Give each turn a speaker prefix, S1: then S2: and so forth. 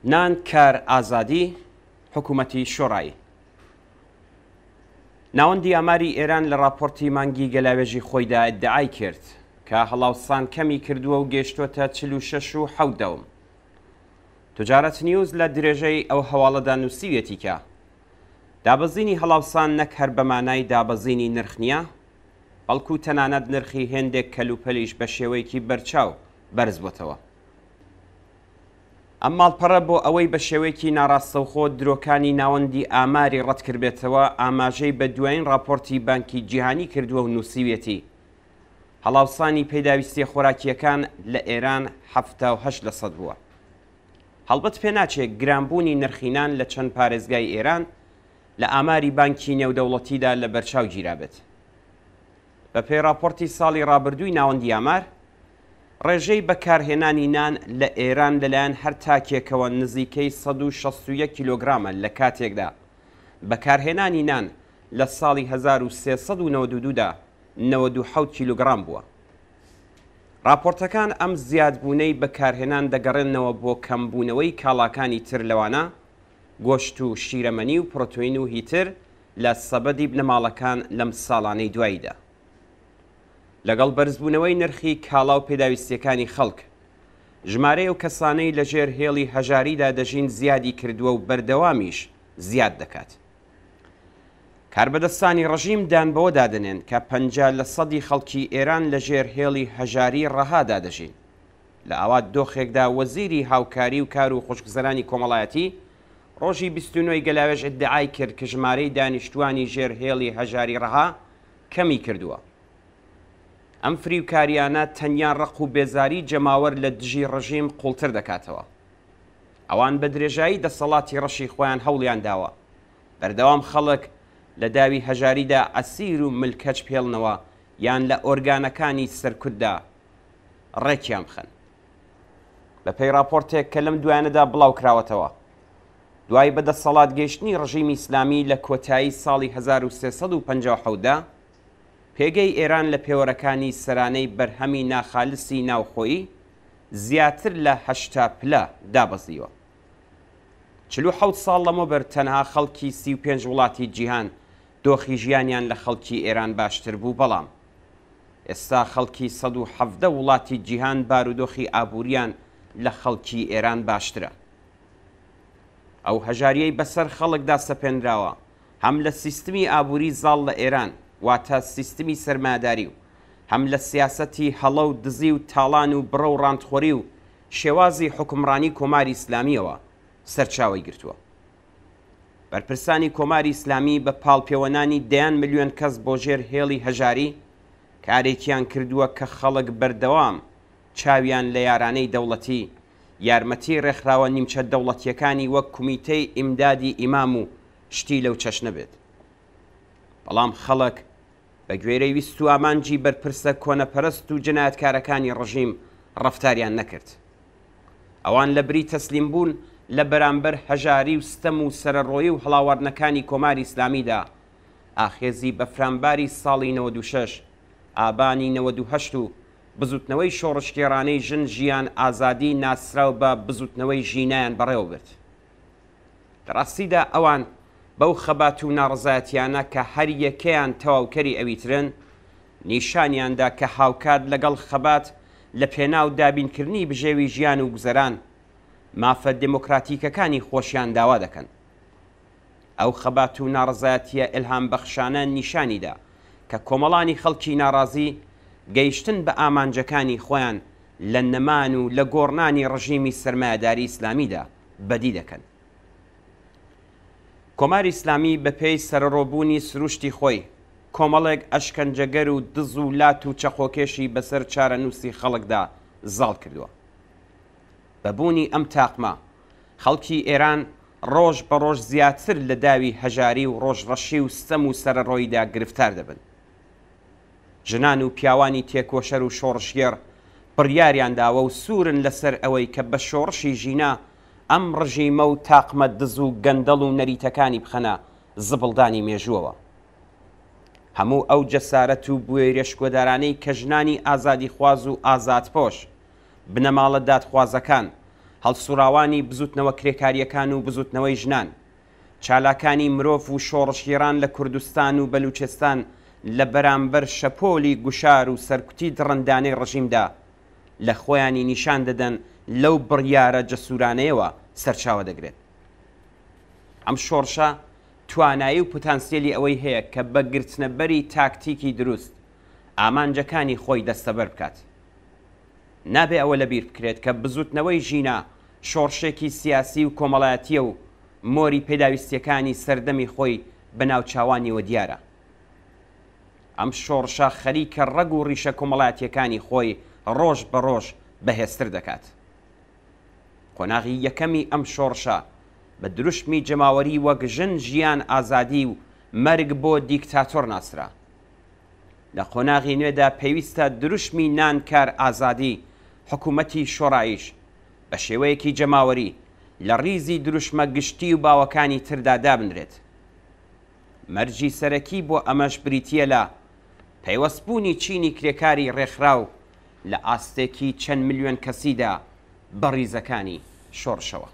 S1: نان کار ئازادی حکوومەتی شۆڕایی. ناوەندی ئاماری ئێران لە ڕاپۆرتی مانگی گەلاوێژی خۆیدا ئیدعای کرد کە هەڵاوسان کەمی کردووە و گەیشتۆتە 46 و حەوت دەوم. تجارەت نیوز لە درێژەی ئەو هەواڵەدا نووسیویەتی کە دابەزینی هەڵاوسان نەک هەر بە مانای دابەزینی نرخ نییە، بەڵکوو تەنانەت نرخی هێندێک کەلوپەلیش بە شێوەیەکی بەرچاو بەرز بۆتەوە. ئەم ماڵپەڕە بۆ ئەوەی بە شێوەیەکی ناڕاستەوخۆ درۆکانی ناوەندی ئاماری ڕەتکردبێتەوە، ئاماژەی بە دوایین ڕاپۆرتی بانکی جیهانی کردووە و نووسیویەتی، هەڵاوسانی پێداویستییە خۆراکییەکان لە ئێران 78 لەسەد بووە. هەڵبەت پێناچێ گرانبوونی نرخی نان لە چەند پارێزگای ئێران لە ئاماری بانکی نێودەوڵەتیدا لەبەرچاو گیرابێت. بەپێی ڕاپۆرتی ساڵی ڕابردووی ناوەندی ئامار، ڕێژەی بەکارهێنانی نان لە ئێران لەلایەن هەر تاکێکەوە نزیکەی 161 کیلۆگرامە لە کاتێکدا بەکارهێنانی نان لە ساڵی 1392 دا 97 کیلۆگرام بووە. ڕاپۆرتەکان ئەم زیادبوونەی بەکارهێنان دەگەڕێننەوە بۆ کەمبوونەوەی کاڵاکانی تر لەوانە گۆشت و شیرەمەنی و پرۆتۆین و هیتر لە سەبەدی بنەماڵەکان لەم ساڵانەی دواییدا. لەگەڵ بەرزبوونەوەی نرخی کاڵا و پێداویستییەکانی خەڵک، ژمارەی ئەو کەسانەی لەژێر هێڵی هەژاریدا دەژین زیادی کردووە و بەردەوامیش زیاد دەکات. کاربەدەستانی ڕژیم دان بەوەدا دەنێن کە 50 لە سەدی خەڵکی ئێران لەژێر هێڵی هەژاری ڕەهادا دەژین. لە ئاوا دۆخێکدا وەزیری هاوکاری و کار و خۆشگوزەرانی کۆمەڵایەتی ڕۆژی 29 ی گەلاوێژ ئیدعای کرد کە ژمارەی دانیشتووانی ژێر هێڵی هەژاری ڕەها کەمی کردووە. ئەم فریوکارییانە تەنیا ڕق و بێزاری جەماوەر لە دژی ڕژیم قووڵتر دەکاتەوە. ئەوان بە درێژایی دەسەڵاتی ڕەشی خۆیان هەوڵیان داوە بەردەوام خەڵک لە داوی هەژاریدا ئەسیر و ملکەچ بهێڵنەوە یان لە ئۆرگانەکانی سەرکوتدا ڕێکیان بخەن. بەپێی ڕاپۆرتێک کە لەم دوایانەدا بڵاو کراوەتەوە، دوای بە دەسەڵات گەیشتنی ڕژیمی ئیسلامی لە کۆتایی ساڵی 1357 دا، پێگەی ئێران لە پێوەرەکانی سەرانەی بەرهەمی ناخالسی ناوخۆیی زیاتر لە 80 پلە دابەزیوە. 47 ساڵ لەمەوبەر تەنها خەڵکی 35 وڵاتی جیهان دۆخی ژیانیان لە خەڵکی ئێران باشتر بوو، بەڵام ئێستا خەڵکی 117 وڵاتی جیهان بارودۆخی ئابووریان لە خەڵکی ئێران باشترە. ئەو هەژاریەی بەسەر خەڵکدا سەپێنراوە هەم لە سیستمی ئابووری زاڵ لە ئێران واتە سیستمی سەرمایەداری و هەم لە سیاسەتی هەڵە و دزی و تاڵان و بڕە و ڕانتخۆری و شێوازی حوکمڕانی کۆماری ئیسلامییەوە سەرچاوەی گرتووە. بەرپرسانی کۆماری ئیسلامی بە پاڵپێوەنانی دەیان ملیۆن کەس بۆ ژێر هێڵی هەژاری، کارێکیان کردووە کە خەڵک بەردەوام چاویان لە یارانەی دەوڵەتی، یارمەتی ڕێکخراوە نیمچە دەوڵەتییەکانی وەک کومیتەی ئیمدادی ئیمام و شتی لەو چەشنە بێت. بەڵام خەڵک بە گوێرەی ویست و ئامانجی بەرپرسە کۆنەپەرست و جەنایەتکارەکانی ڕژیم ڕەفتاریان نەکرد. ئەوان لە بری تەسلیم بوون لە بەرامبەر هەژاری و ستەم و سەرەڕۆیی و هەڵاواردنەکانی کۆماری ئیسلامیدا، ئاخێزی بەفرانباری ساڵی 96، ئابانی 98 و بزوتنەوەی شۆڕشگێڕانەی ژن ژیان ئازادی ناسراو بە بزوتنەوەی ژینایان بەڕێوە برد. لە ڕاستیدا ئەوان بەو خەبات و ناڕەزایەتیانە کە هەر یەکەیان تەواوکەری ئەویترن، نیشانیان دا کە هاوکات لەگەڵ خەبات لە پێناو دابینکردنی بژێوی ژیان و گوزەران، مافە دێمۆکراتیکەکانی خۆشیان داوا دەکەن. ئەو خەبات و ناڕەزایەتییە ئیلهامبەخشانە نیشانی دا کە کۆمەڵانی خەڵکی ناڕازی گەیشتن بە ئامانجەکانی خۆیان لە نەمان و لە گۆڕنانی ڕژیمی سەرمایەداری ئیسلامیدا بەدی دەکەن. کۆماری ئیسلامی بە پێی سەرەڕۆبوونی سروشتی خۆی، کۆمەڵێک ئەشکەنجەگەر و دز و لات و چەقۆکێشی بەسەر چارەنووسی خەڵکدا زاڵ کردووە. بە بوونی ئەم تاقمە، خەڵکی ئێران ڕۆژ بە ڕۆژ زیاتر لە داوی هەژاری و ڕۆژڕەشی و ستەم و سەرەڕۆییدا گرفتار دەبن. ژنان و پیاوانی تێکۆشەر و شۆڕشگێڕ بڕیاریان داوە و سوورن لەسەر ئەوەی کە بە شۆڕشی ژینا ئەم ڕژیمە و تاقمە دز و گەندەڵ و نەریتەکانی بخەنە زبڵدانی مێژووەوە. هەموو ئەو جەسارەت و بوێریە شکۆدارانەی کە ژنانی ئازادیخواز و ئازادپۆش، بنەماڵە دادخوازەکان، هەڵسوڕاوانی بزوتنەوە کرێکارییەکان و بزوتنەوەی ژنان، چالاکانی مرۆڤ و شۆڕشگێڕان لە کوردستان و بەلوچستان لە بەرامبەر شەپۆلی گوشار و سەرکوتی دڕندانەی ڕژیمدا لە خۆیانی نیشان دەدەن لەو بڕیارە جەسوورانەیەوە سەرچاوە دەگرێت. ئەم شۆڕشە توانایی و پتانسیەلی ئەوەی هەیە کە بە گرتنەبەری تاکتیکی دروست ئامانجەکانی خۆی دەستەبەر بکات. نابێ ئەوە لەبیر بکرێت کە بزووتنەوەی ژینا شۆڕشێکی سیاسی و کۆمەڵایەتییە و مۆری پێداویستییەکانی سەردەمی خۆی بە ناوچاوانیەوە دیارە. ئەم شۆڕشە خەریکە ڕەگ و ڕیشە کۆمەڵایەتییەکانی خۆی ڕۆژ بە ڕۆژ بەهێزتر دەکات. قۆناغی یەکەمی ئەم شۆڕشە بە دروشمی جەماوەری وەک ژن ژیان ئازادی و مەرگ بۆ دیکتاتۆر ناسرا. لە قۆناغی نوێدا پێویستە دروشمی نان کار ئازادی حکوومەتی شۆرایش بە شێوەیەکی جەماوەری لە ڕیزی دروشمە گشتی و باوەکانی تردا دابنرێت. مەرجی سەرەکی بۆ ئەمەش بریتییە لە پەیوەستبوونی چینی کرێکاری ڕێکخراو لە ئاستێکی چەند ملیۆن کەسیدا بە ڕیزەکانی شۆڕشەوە.